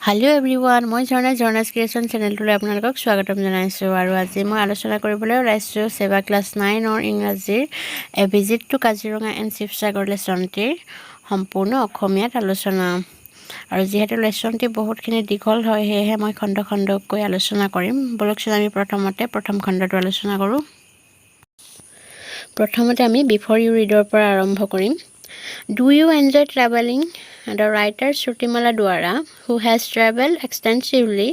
Hello' everyone, মই ঝৰ্ণা, ঝৰ্ণাজ creation চেনেলটোলৈ আপোনালোকক স্বাগতম জনাইছোঁ। আৰু আজি মই আলোচনা কৰিবলৈ ওলাইছোঁ ছেবা ক্লাছ নাইনৰ ইংৰাজীৰ A Visit to Kaziranga and Sivasagar লেচনটিৰ সম্পূৰ্ণ অসমীয়াত আলোচনা। আৰু যিহেতু লেচনটি বহুতখিনি দীঘল হয়, সেয়েহে মই খণ্ড খণ্ডকৈ আলোচনা কৰিম। ব'লকচোন, আমি প্ৰথমতে প্ৰথম খণ্ডটো আলোচনা কৰোঁ। প্ৰথমতে আমি বিফৰ ইউ ৰিডৰ পৰা আৰম্ভ কৰিম। Do you enjoy travelling? The writer Shrutimala Duara, who has travelled extensively,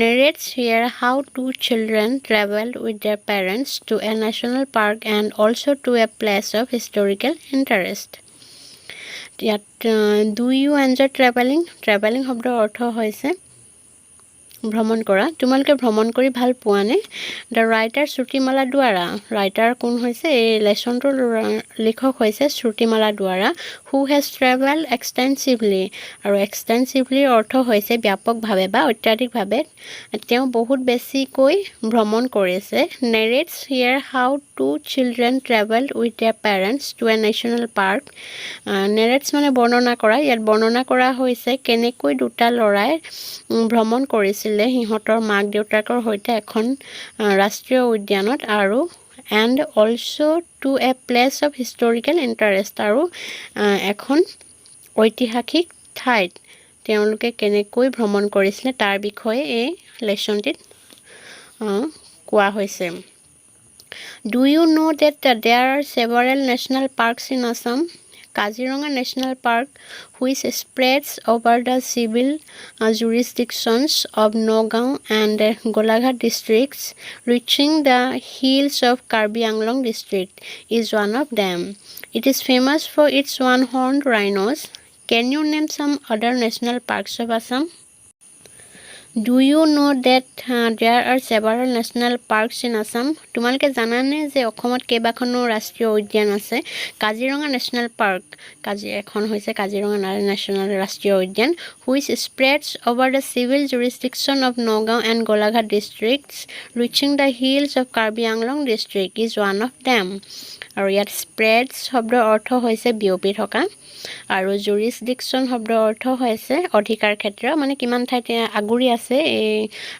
narrates here how two children travelled with their parents to a national park and also to a place of historical interest. ইয়াত "Do you enjoy travelling?" Travelling শব্দৰ অৰ্থ হৈছে ভ্ৰমণ কৰা। তোমালোকে ভ্ৰমণ কৰি ভাল পোৱানে? The writer Shrutimala Duwara, writer কোন হৈছে? এই লেচনটোৰ লিখক হৈছে শ্ৰুতিমালা দুৱাৰা। হু হেজ ট্ৰেভেল এক্সটেনচিভলি, আৰু এক্সটেনচিভলিৰ অৰ্থ হৈছে ব্যাপকভাৱে বা অত্যাধিকভাৱে। তেওঁ বহুত বেছিকৈ ভ্ৰমণ কৰিছে। Narrates here how two children travelled with their parents to a national park. নেৰেটছ মানে বৰ্ণনা কৰা। ইয়াত বৰ্ণনা কৰা হৈছে কেনেকৈ দুটা ল'ৰাই ভ্ৰমণ কৰিছিলে সিহঁতৰ মাক দেউতাকৰ সৈতে এখন ৰাষ্ট্ৰীয় উদ্যানত আৰু and also to a place of historical interest, আৰু এখন ঐতিহাসিক ঠাইত তেওঁলোকে কেনেকৈ ভ্ৰমণ কৰিছিলে, তাৰ বিষয়ে এই লেচনটিত কোৱা হৈছে। Do you know that there are several national parks in Assam? Kaziranga National Park, which spreads over the civil jurisdictions of Nagaon and Golaghat districts, reaching the hills of Karbi Anglong district, is one of them. It is famous for its one horned rhinos. Can you name some other national parks of Assam? Do you know that there are several national parks in Assam? তোমালোকে জানানে যে অসমত কেইবাখনো ৰাষ্ট্ৰীয় উদ্যান আছে? Kaziranga national park, এখন হৈছে কাজিৰঙা নেশ্যনেল ৰাষ্ট্ৰীয় উদ্যান, which spreads over the civil jurisdiction of Nagaon and Golaghat districts, reaching the hills of Karbi Anglong district, is one of them. আৰু ইয়াত স্প্ৰেডছ শব্দৰ অৰ্থ হৈছে বিয়পি থকা আৰু জুৰিছডিকশ্যন শব্দৰ অৰ্থ হৈছে অধিকাৰ ক্ষেত্ৰ, মানে কিমান ঠাইত আগুৰি আছে এই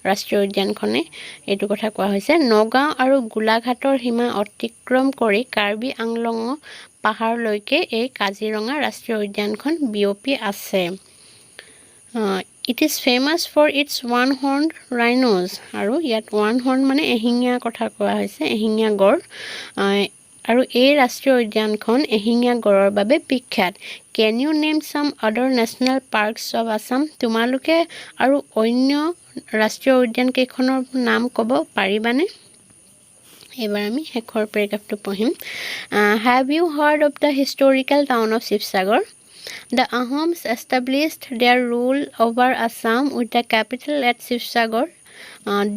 ৰাষ্ট্ৰীয় উদ্যানখনে, এইটো কথা কোৱা হৈছে। নগাঁও আৰু গোলাঘাটৰ সীমা অতিক্ৰম কৰি কাৰ্বি আংলং পাহাৰলৈকে এই কাজিৰঙা ৰাষ্ট্ৰীয় উদ্যানখন বিয়পি আছে। It is famous for its one horn rhinos. আৰু ইয়াত ওৱান হৰ্ণ মানে এশিঙীয়া কথা কোৱা হৈছে, এশিঙীয়া গঁড়। আৰু এই ৰাষ্ট্ৰীয় উদ্যানখন এশিঙীয়া গঁড়ৰ বাবে বিখ্যাত। Can you name some other national parks of Assam? তোমালোকে আৰু অন্য ৰাষ্ট্ৰীয় উদ্যান কেইখনৰ নাম ক'ব পাৰিবানে? এইবাৰ আমি শেষৰ পেৰেগ্ৰাফটো পঢ়িম। Have you heard of the historical town of Sivasagar? The Ahoms established their rule over Assam with the capital at Sivasagar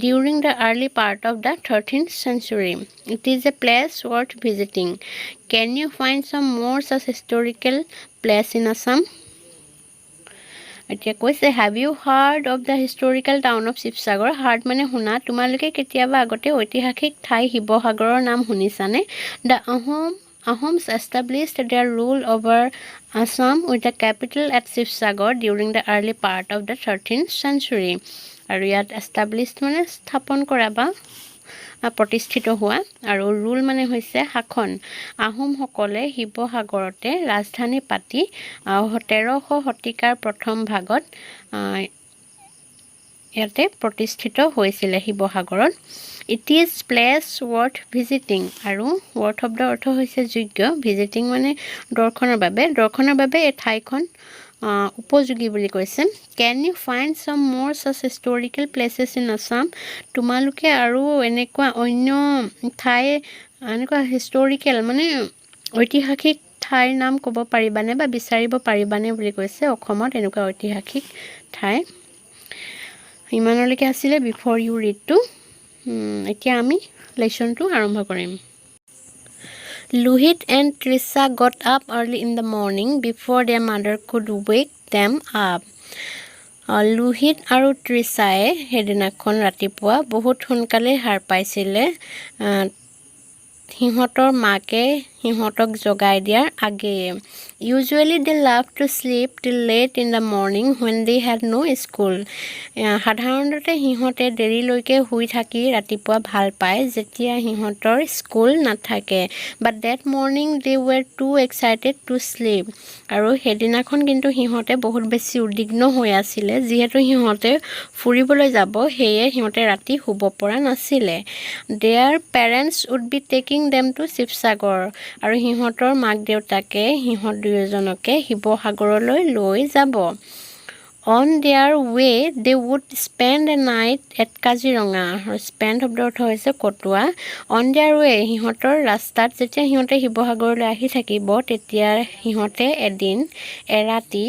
during the early part of the 13th century. It is a place worth visiting. Can you find some more such historical place in Assam? এতিয়া কৈছে, "Have you heard of the historical town of Sivasagar?" Hard মানে শুনা। তোমালোকে কেতিয়াবা আগতে ঐতিহাসিক ঠাই শিৱসাগৰৰ নাম শুনিছানে? The Ahoms established their rule over Assam with the capital at Sivasagar during the early part of the 13th century. আৰু ইয়াত এষ্টাব্লিছড মানে স্থাপন কৰা বা প্ৰতিষ্ঠিত হোৱা আৰু ৰুল মানে হৈছে শাসন। আহোমসকলে শিৱসাগৰতে ৰাজধানী পাতি 13শ শতিকাৰ প্ৰথম ভাগত ইয়াতে প্ৰতিষ্ঠিত হৈছিলে শিৱসাগৰত। It is place worth visiting. আৰু ৱৰ্থ শব্দৰ অৰ্থ হৈছে যোগ্য, ভিজিটিং মানে দৰ্শনৰ বাবে। দৰ্শনৰ বাবে এই ঠাইখন উপযোগী বুলি কৈছে। Can you find some more such historical places in Assam? তোমালোকে আৰু এনেকুৱা অন্য ঠাই, এনেকুৱা হিষ্টৰিকেল মানে ঐতিহাসিক ঠাইৰ নাম ক'ব পাৰিবানে বা বিচাৰিব পাৰিবানে বুলি কৈছে, অসমত এনেকুৱা ঐতিহাসিক ঠাই। ইমানলৈকে আছিলে বিফৰ ইউ ৰিডটো। এতিয়া আমি লেচনটো আৰম্ভ কৰিম। Lohit and Trisha got up early in the morning before their mother could wake them up. Lohit আৰু তৃষাই সেইদিনাখন ৰাতিপুৱা বহুত সোনকালেই সাৰ পাইছিলে, সিহঁতৰ মাকে সিহঁতক জগাই দিয়াৰ আগেয়ে। Usually they loved to sleep till late in the morning when they had no school. সাধাৰণতে সিহঁতে দেৰিলৈকে শুই থাকি ৰাতিপুৱা ভাল পায় যেতিয়া সিহঁতৰ স্কুল নাথাকে। But that morning they were too excited to sleep. আৰু সেইদিনাখন কিন্তু সিহঁতে বহুত বেছি উদ্বিগ্ন হৈ আছিলে, যিহেতু সিহঁতে ফুৰিবলৈ যাব, সেয়ে সিহঁতে ৰাতি শুব পৰা নাছিলে। Their parents would be taking them to Sivasagar. আৰু সিহঁতৰ মাক দেউতাকে সিহঁত দুয়োজনকে শিৱসাগৰলৈ লৈ যাব। On their way, they would spend a night at Kaziranga. আৰু স্পেণ্ড শব্দৰ অৰ্থ হৈছে কটোৱা। অন there ৱে, সিহঁতৰ ৰাস্তাত, যেতিয়া সিহঁতে শিৱসাগৰলৈ আহি থাকিব, তেতিয়া সিহঁতে এদিন এৰাতি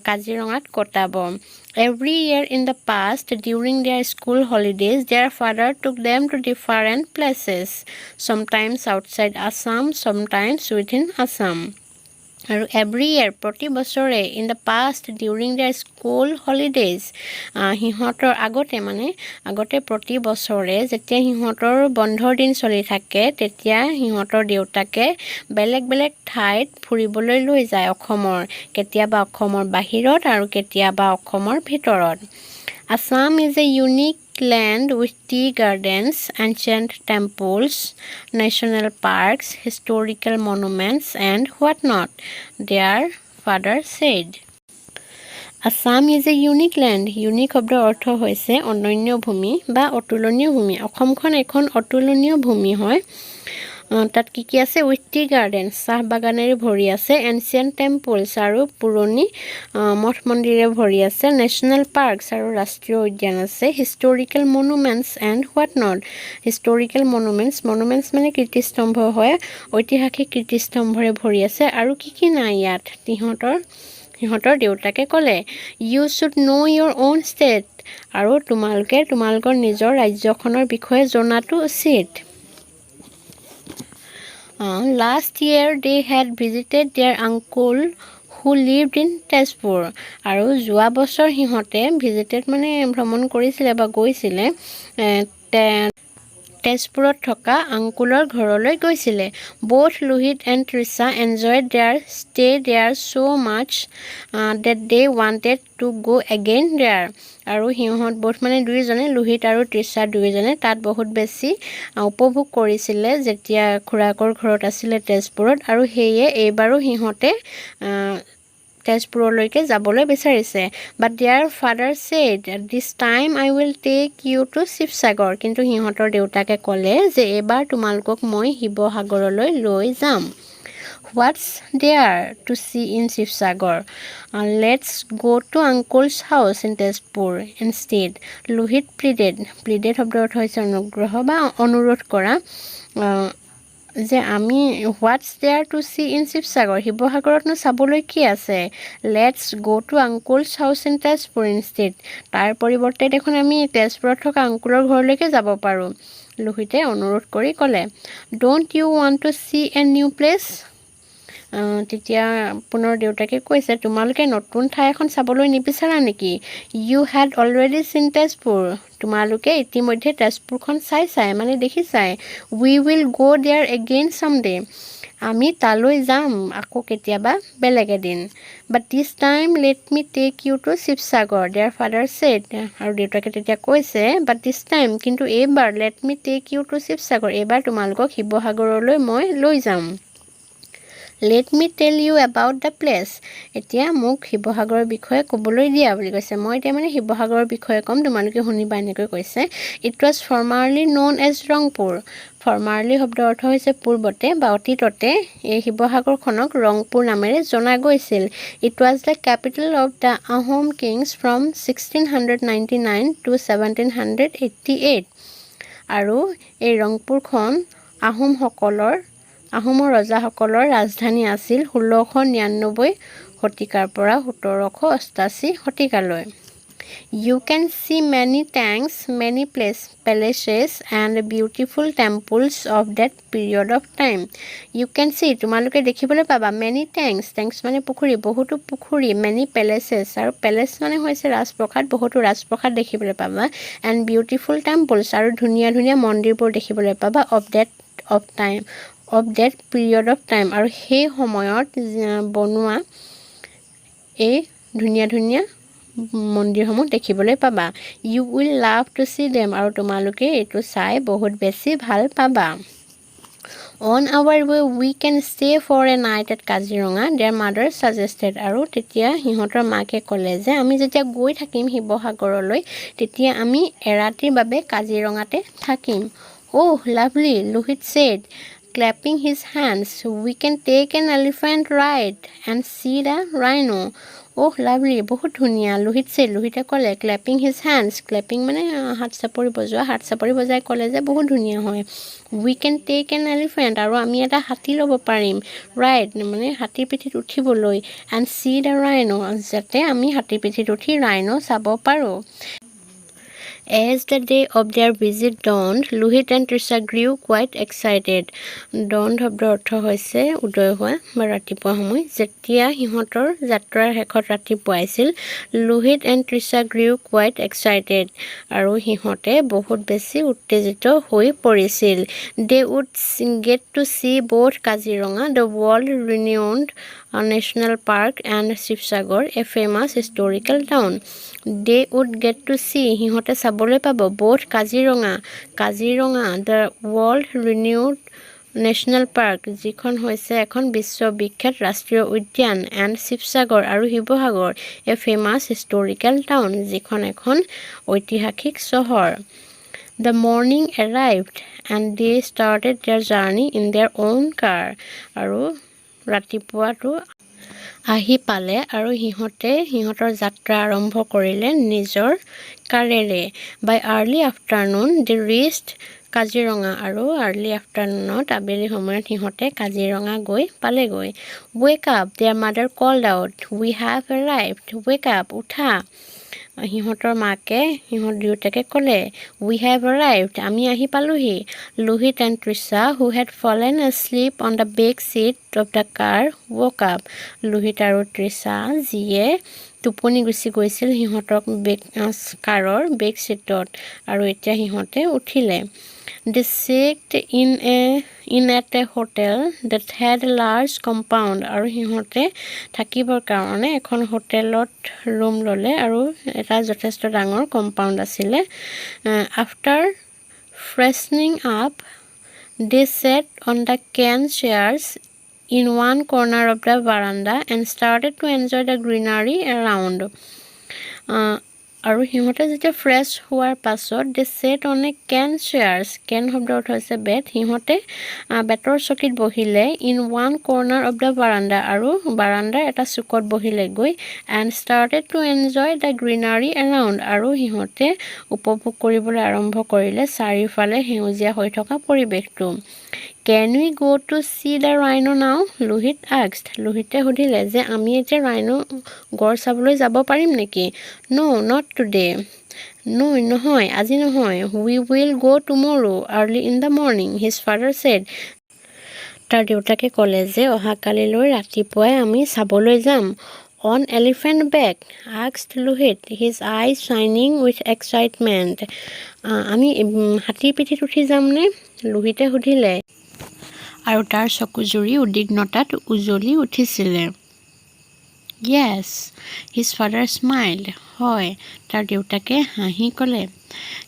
কাজিৰঙাত কটাব। Every year in the past, during their school holidays, their father took them to different places, sometimes outside Assam, sometimes within Assam. আৰু এভৰি ইয়েৰ, প্ৰতি বছৰে, in the past during their school holidays, সিহঁতৰ আগতে, মানে আগতে প্ৰতি বছৰে যেতিয়া সিহঁতৰ বন্ধৰ দিন চলি থাকে, তেতিয়া সিহঁতৰ দেউতাকে বেলেগ বেলেগ ঠাইত ফুৰিবলৈ লৈ যায় অসমৰ, কেতিয়াবা অসমৰ বাহিৰত আৰু কেতিয়াবা অসমৰ ভিতৰত। Assam is a unique land with tea gardens, ancient temples, national parks, historical monuments and what not, their father said. Assam is a unique land. Unique শব্দৰ অৰ্থ হৈছে অনন্য ভূমি বা অতুলনীয় ভূমি। অসমখন এখন অতুলনীয় ভূমি হয়। তাত কি কি আছে? উইথ টি গাৰ্ডেন, চাহ বাগানেৰে ভৰি আছে, এনচিয়েণ্ট টেম্পলছ, আৰু পুৰণি মঠ মন্দিৰে ভৰি আছে, নেশ্যনেল পাৰ্কছ, আৰু ৰাষ্ট্ৰীয় উদ্যান আছে, historical monuments and what not. Historical monuments, monuments মানে কীৰ্তিস্তম্ভ হয়, ঐতিহাসিক কীৰ্তিস্তম্ভৰে ভৰি আছে। আৰু কি কি নাই ইয়াত? সিহঁতৰ দেউতাকে ক'লে, "You should know your own state." আৰু তোমালোকে তোমালোকৰ নিজৰ ৰাজ্যখনৰ বিষয়ে জনাটো উচিত। Last year they had visited their uncle who lived in Tezpur. আৰু যোৱা বছৰ সিহঁতে, ভিজিটেড মানে ভ্ৰমণ কৰিছিলে বা গৈছিলে, তেজপুৰত থকা আংকুলৰ ঘৰলৈ গৈছিলে। Both Lohit and Trisha enjoyed their stay there so much that they wanted to go again there. আৰু সিহঁত, বোথ মানে দুয়োজনে, লোহিত আৰু তৃষা দুয়োজনে তাত বহুত বেছি উপভোগ কৰিছিলে যেতিয়া খুৰাকৰ ঘৰত আছিলে তেজপুৰত, আৰু সেয়ে এইবাৰো সিহঁতে তেজপুৰলৈকে যাবলৈ বিচাৰিছে। But their father said, "This time I will take you to Sivasagar." কিন্তু সিহঁতৰ দেউতাকে ক'লে যে এইবাৰ তোমালোকক মই শিৱসাগৰলৈ লৈ যাম। "What's there to see in Sivasagar? Let's go to uncle's house in Tezpur instead," Lohit pleaded. Pleaded শব্দৰ অৰ্থ হৈছে অনুগ্ৰহ বা অনুৰোধ কৰা যে আমি, what's there to see in Sivasagar? শিৱসাগৰতনো চাবলৈ কি আছে? Let's go to uncle's house in Tezpur instead. তাৰ পৰিৱৰ্তে দেখোন আমি তেজপুৰত থকা আংকুলৰ ঘৰলৈকে যাব পাৰোঁ, লোহিতে অনুৰোধ কৰি ক'লে। "Don't you want to see a new place?" তেতিয়া পুনৰ দেউতাকে কৈছে, তোমালোকে নতুন ঠাই এখন চাবলৈ নিবিচাৰা নেকি? You had already seen Tezpur. তোমালোকে ইতিমধ্যে তেজপুৰখন চাইছাই, মানে দেখিছাই। We will go there again someday. আমি তালৈ যাম আকৌ কেতিয়াবা বেলেগ এদিন। But this time let me take you to Sivasagar, their father said. আৰু দেউতাকে তেতিয়া কৈছে, বাট দিছ টাইম, কিন্তু এইবাৰ, let me take you to Sivasagar, এইবাৰ তোমালোকক শিৱসাগৰলৈ মই লৈ যাম। Let me tell you about the place. এতিয়া মোক শিৱসাগৰৰ বিষয়ে ক'বলৈ দিয়া বুলি কৈছে। মই এতিয়া মানে শিৱসাগৰৰ বিষয়ে ক'ম, তোমালোকে শুনিবা, এনেকৈ কৈছে। It was formerly known as Rangpur. Formerly শব্দৰ অৰ্থ হৈছে পূৰ্বতে বা অতীততে এই শিৱসাগৰখনক ৰংপুৰ নামেৰে জনা গৈছিল। It was the capital of the Ahom kings from 1699 to 1788. আৰু এই ৰংপুৰখন আহোমৰ ৰজাসকলৰ ৰাজধানী আছিল 1699 শতিকাৰ পৰা 1788 শতিকালৈ। You can see many tanks, many palaces and beautiful temples of that period of time. You can see, তোমালোকে দেখিবলৈ পাবা, মেনি টেংকছ, টেংকছ মানে পুখুৰী, বহুতো পুখুৰী, মেনি পেলেচেছ, আৰু পেলেচ মানে হৈছে ৰাজপ্ৰসাদ, বহুতো ৰাজপ্ৰসাদ দেখিবলৈ পাবা, এণ্ড বিউটিফুল টেম্পলছ, আৰু ধুনীয়া ধুনীয়া মন্দিৰবোৰ দেখিবলৈ পাবা, of that of time. of that period of time, আৰু সেই সময়ত বনোৱা এই ধুনীয়া ধুনীয়া মন্দিৰসমূহ দেখিবলৈ পাবা। You will love to see them, আৰু তোমালোকে এইটো চাই বহুত বেছি ভাল পাবা। On our way, we can stay for a night at Kaziranga, their mother suggested. আৰু তেতিয়া সিহঁতৰ মাকে ক'লে যে আমি যেতিয়া গৈ থাকিম শিৱসাগৰলৈ, তেতিয়া আমি এৰাতিৰ বাবে কাজিৰঙাতে থাকিম। "Oh, lovely," Lohit said, clapping his hands. "We can take an elephant ride and see the rhino." "Oh, lovely," বহুত ধুনীয়া। Lohit said, লোহিতে ক'লে, ক্লেপিং his hands, ক্লেপিং মানে হাত চাপৰি বজোৱা, হাত চাপৰি বজাই ক'লে যে বহুত ধুনীয়া হয়। We can take an elephant, আৰু আমি এটা হাতী ল'ব পাৰিম, ৰাইড মানে হাতীৰ পিঠিত উঠিবলৈ, এণ্ড চি the rhino, যাতে আমি হাতীৰ পিঠিত উঠি ৰাইন' চাব পাৰোঁ। As the day of their visit dawned, Lohit and Trisha grew quite excited. Dawned শব্দৰ অৰ্থ হৈছে উদয় হোৱা বা ৰাতিপুৱা সময়। যেতিয়া সিহঁতৰ যাত্ৰাৰ শেষত ৰাতিপুৱাইছিল, Lohit and Trisha grew quite excited, আৰু সিহঁতে বহুত বেছি উত্তেজিত হৈ পৰিছিল। They would get to see both Kaziranga, the world renowned national park, and Sivasagar, a famous historical town. They would get to see, সিহঁতে চাবলৈ পাব, both Kaziranga, Kaziranga, the world renowned national park, যিখন হৈছে এখন বিশ্ববিখ্যাত ৰাষ্ট্ৰীয় উদ্যান, and Sivasagar, আৰু শিৱসাগৰ, এ ফেমাছ হিষ্টৰিকেল টাউন, যিখন এখন ঐতিহাসিক চহৰ। The morning arrived and they started their journey in their own car. আৰু ৰাতিপুৱাটো আহি পালে আৰু সিহঁতে সিহঁতৰ যাত্ৰা আৰম্ভ কৰিলে নিজৰ কাৰেৰে। By early afternoon, they reached Kaziranga, আৰু আৰ্লি আফটাৰনুনত, আবেলি সময়ত সিহঁতে কাজিৰঙা গৈ পালেগৈ। "Wake up," their mother called out. "We have arrived. Wake up." উঠা, সিহঁতৰ মাকে সিহঁত দুয়োটাকে ক'লে, "We have arrived." আমি আহি পালোহি। Lohit and Trisha, who had fallen asleep on the back seat of the car, woke up. Lohit আৰু তৃষা, যিয়ে টোপনি গুচি গৈছিল সিহঁতক বেক কাৰৰ বেক চিটত, আৰু এতিয়া সিহঁতে উঠিলে। They checked in at a hotel that had large compound, আৰু সিহঁতে থাকিবৰ কাৰণে এখন হোটেলত ৰুম ল'লে আৰু এটা যথেষ্ট ডাঙৰ কম্পাউণ্ড আছিলে। After freshening up, they sat on the cane chairs in one corner of the veranda and started to enjoy the greenery around. আৰু সিহঁতে যেতিয়া ফ্ৰেছ হোৱাৰ পাছত, they sat on a cane chairs, কেন শব্দৰ অৰ্থ হৈছে বেত, সিহঁতে বেতৰ চকীত বহিলে, in one corner of the veranda, আৰু বাৰাণ্ডাৰ এটা চুকত বহিলে গৈ, and started to enjoy the greenery around, আৰু সিহঁতে উপভোগ কৰিবলৈ আৰম্ভ কৰিলে চাৰিওফালে সেউজীয়া হৈ থকা পৰিৱেশটো। "Can we go to see the rhino now?" Lohit asked. লোহিতে সুধিলে যে আমি এতিয়া ৰাইন' গঁড় চাবলৈ যাব পাৰিম নেকি? No, not today. ন' নহয়, আজি নহয়। We will go tomorrow early in the morning, his father said. তাৰ দেউতাকে ক'লে যে অহাকালিলৈ ৰাতিপুৱাই আমি চাবলৈ যাম। "On elephant back?" asked Lohit, his eyes shining with excitement. আমি হাতীৰ পিঠিত উঠি যামনে? লোহিতে সুধিলে আৰু তাৰ চকুযুৰি উদ্বিগ্নতাত উজ্বলি উঠিছিলে। "Yes," his father smiled. হয়, তাৰ দেউতাকে হাঁহি ক'লে।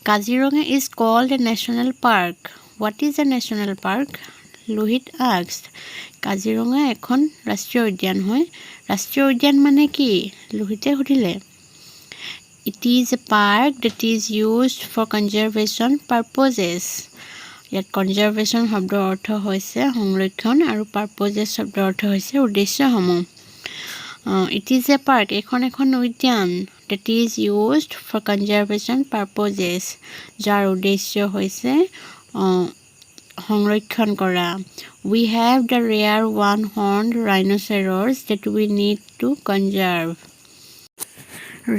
Kaziranga is called a national park. What is a national park? Lohit asked. Kaziranga এখন ৰাষ্ট্ৰীয় উদ্যান হয়। ৰাষ্ট্ৰীয় উদ্যান মানে কি? লোহিতে সুধিলে। It is a park that is used for conservation purposes. ইয়াত কনজাৰ্ভেশ্যন শব্দৰ অৰ্থ হৈছে সংৰক্ষণ আৰু পাৰ্পজেছ শব্দৰ অৰ্থ হৈছে উদ্দেশ্যসমূহ। It is a park, এইখন এখন উদ্যান, that is used for conservation purposes, যাৰ উদ্দেশ্য হৈছে সংৰক্ষণ কৰা। We have the rare one horned rhinoceros that we need to conserve.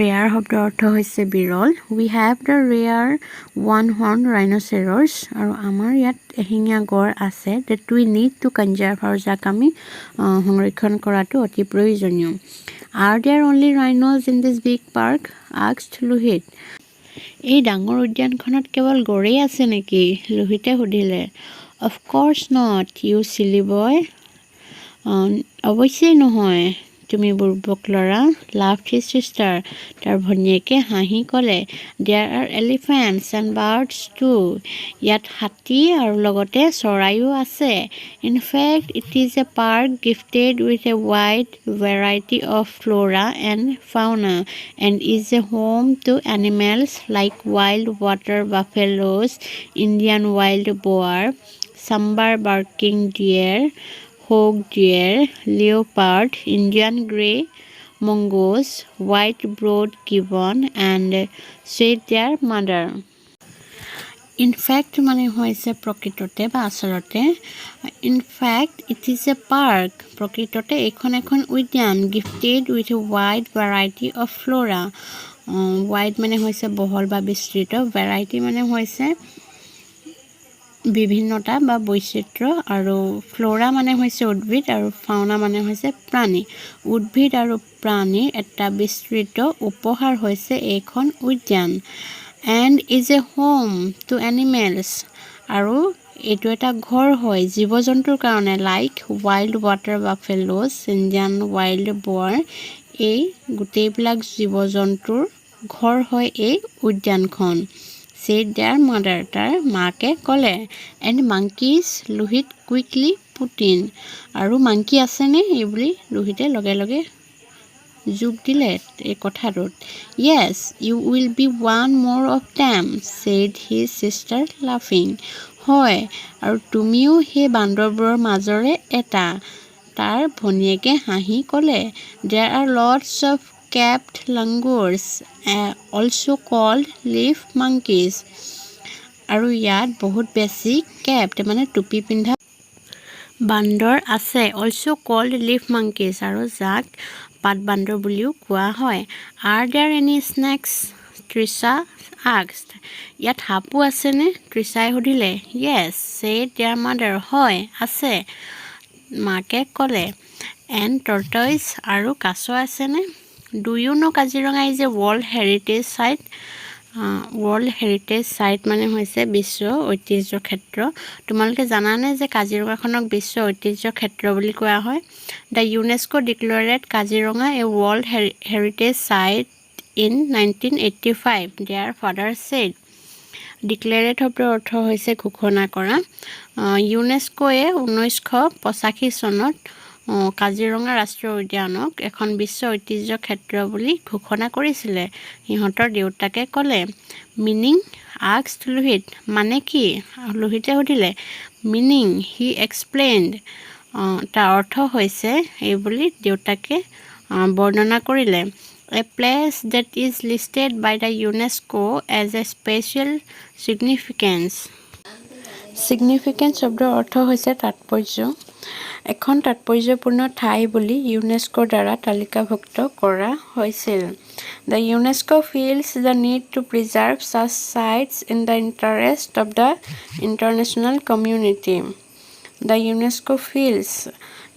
Rare শব্দৰ অৰ্থ হৈছে বিৰল। We have the rare one horn rhinoceros, আৰু আমাৰ ইয়াত এশিঙীয়া গঁড় আছে, that we need to conserve, আৰু যাক আমি সংৰক্ষণ কৰাটো অতি প্ৰয়োজনীয়। Are there only rhinos in this big park? Asked Lohit. এই ডাঙৰ উদ্যানখনত কেৱল গঁড়েই আছে নেকি? লোহিতে সুধিলে। Of course not, you silly boy. অৱশ্যেই নহয়, তুমি বুৰ্বক ল'ৰা, laughed his sister. তাৰ ভনীয়েকে হাঁহি ক'লে। There are elephants and birds too. ইয়াত হাতী আৰু লগতে চৰাইও আছে। In fact, it is a park gifted with a wide variety of flora and fauna and is a home to animals like wild water buffaloes, Indian wild boar, sambar barking deer, hog deer, leopard, Indian grey mongoose, white browed gibbon and, said their mother. In fact মানে হৈছে প্ৰকৃততে বা আচলতে। In fact, it is a park, প্ৰকৃততে এইখন এখন উদ্যান, gifted with a wide variety of flora. Wide মানে হৈছে বহল বা বিস্তৃত, ভেৰাইটি মানে হৈছে বিভিন্নতা বা বৈচিত্ৰ্য আৰু ফ্ল'ৰা মানে হৈছে উদ্ভিদ আৰু ফাউনা মানে হৈছে প্ৰাণী। উদ্ভিদ আৰু প্ৰাণীৰ এটা বিস্তৃত উপহাৰ হৈছে এইখন উদ্যান। And is a home to animals, আৰু এইটো এটা ঘৰ হয় জীৱ জন্তুৰ কাৰণে, like wild water buffaloes, Indian wild boar. এই গোটেইবিলাক জীৱ জন্তুৰ ঘৰ হয় এই উদ্যানখন। Said their mother, তাৰ মাকে ক'লে। And monkeys, Lohit quickly put in. আৰু মাংকি আছেনে এইবুলি লোহিতে লগে লগে যোগ দিলে এই কথাটোত। Yes, you will be one more of them, said his sister, laughing. হয়, আৰু তুমিও সেই বান্দৰবোৰৰ মাজৰে এটা, তাৰ ভনীয়েকে হাঁহি ক'লে। There are lots of capped langurs, also called leaf monkeys. আৰু ইয়াত বহুত বেছি কেপড মানে টুপি পিন্ধা বান্দৰ আছে, অলছ' কল্ড লিফ মাংকিজ, আৰু যাক পাত বান্দৰ বুলিও কোৱা হয়। Are there any snakes? Trisha asked. ইয়াত সাপো আছেনে? তৃষাই সুধিলে। Yes, said their mother. হয়, আছে, মাকে ক'লে। And tortoise? আৰু কাছ আছেনে? Do you know Kaziranga is a World Heritage Site? World heritage site মানে হৈছে বিশ্ব ঐতিহ্য ক্ষেত্ৰ। তোমালোকে জানানে যে কাজিৰঙাখনক বিশ্ব ঐতিহ্য ক্ষেত্ৰ বুলি কোৱা হয়? The UNESCO declared Kaziranga a World Heritage Site in 1985, their father said. ডিক্লেৰেড শব্দৰ অৰ্থ হৈছে ঘোষণা কৰা। ইউনেস্কোৱে 1985 চনত কাজিৰঙা ৰাষ্ট্ৰীয় উদ্যানক এখন বিশ্ব ঐতিহ্য ক্ষেত্ৰ বুলি ঘোষণা কৰিছিলে, সিহঁতৰ দেউতাকে ক'লে। Meaning? Asked Lohit. মানে কি? লোহিতে সুধিলে। Meaning, he explained, তাৰ অৰ্থ হৈছে এই বুলি দেউতাকে বৰ্ণনা কৰিলে, a place that is listed by the UNESCO as a special significance. Significance শব্দৰ অৰ্থ হৈছে তাৎপৰ্য। এখন তাৎপৰ্যপূৰ্ণ ঠাই বুলি ইউনেস্কোৰ দ্বাৰা তালিকাভুক্ত কৰা হৈছিল। The UNESCO feels the need to preserve such sites in the interest of the international community. The UNESCO feels,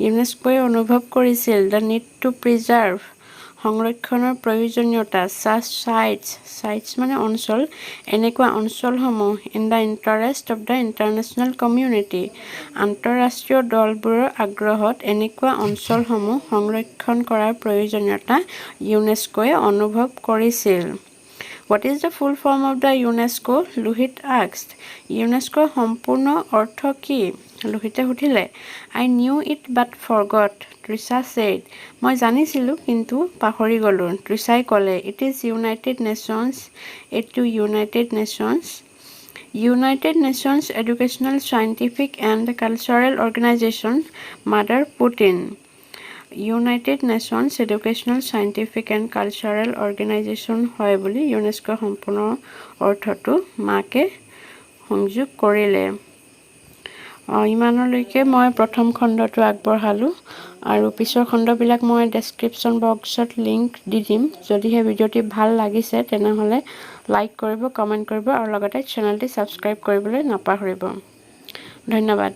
ইউনেস্কোৱে অনুভৱ কৰিছিল, the need to preserve, সংৰক্ষণৰ প্ৰয়োজনীয়তা, ছাচ চাইটছ, চাইটছ মানে অঞ্চল, এনেকুৱা অঞ্চলসমূহ, in the interest of the international community, আন্তঃৰাষ্ট্ৰীয় দলবোৰৰ আগ্ৰহত এনেকুৱা অঞ্চলসমূহ সংৰক্ষণ কৰাৰ প্ৰয়োজনীয়তা ইউনেস্কোৱে অনুভৱ কৰিছিল। What is the full form of the UNESCO? Lohit asked. ইউনেস্কোৰ সম্পূৰ্ণ অৰ্থ কি? লোহিতে সুধিলে। I knew it but forgot, Trisha said. মই জানিছিলোঁ কিন্তু পাহৰি গ'লোঁ, তৃষাই ক'লে। It is United Nations, এইটো United Nations Educational, Scientific and Cultural Organization, mother put in. United Nations Educational, Scientific and Cultural Organization হয় বুলি ইউনেস্কোৰ সম্পূৰ্ণ অৰ্থটো মাকে সংযোগ কৰিলে। ইমানলৈকে মই প্ৰথম খণ্ডটো আগবঢ়ালোঁ আৰু পিছৰ খণ্ডবিলাক মই ডেছক্ৰিপশ্যন বক্সত লিংক দি দিম। যদিহে ভিডিঅ'টি ভাল লাগিছে, তেনেহ'লে লাইক কৰিব, কমেণ্ট কৰিব আৰু লগতে চেনেলটি ছাবস্ক্ৰাইব কৰিবলৈ নাপাহৰিব। ধন্যবাদ।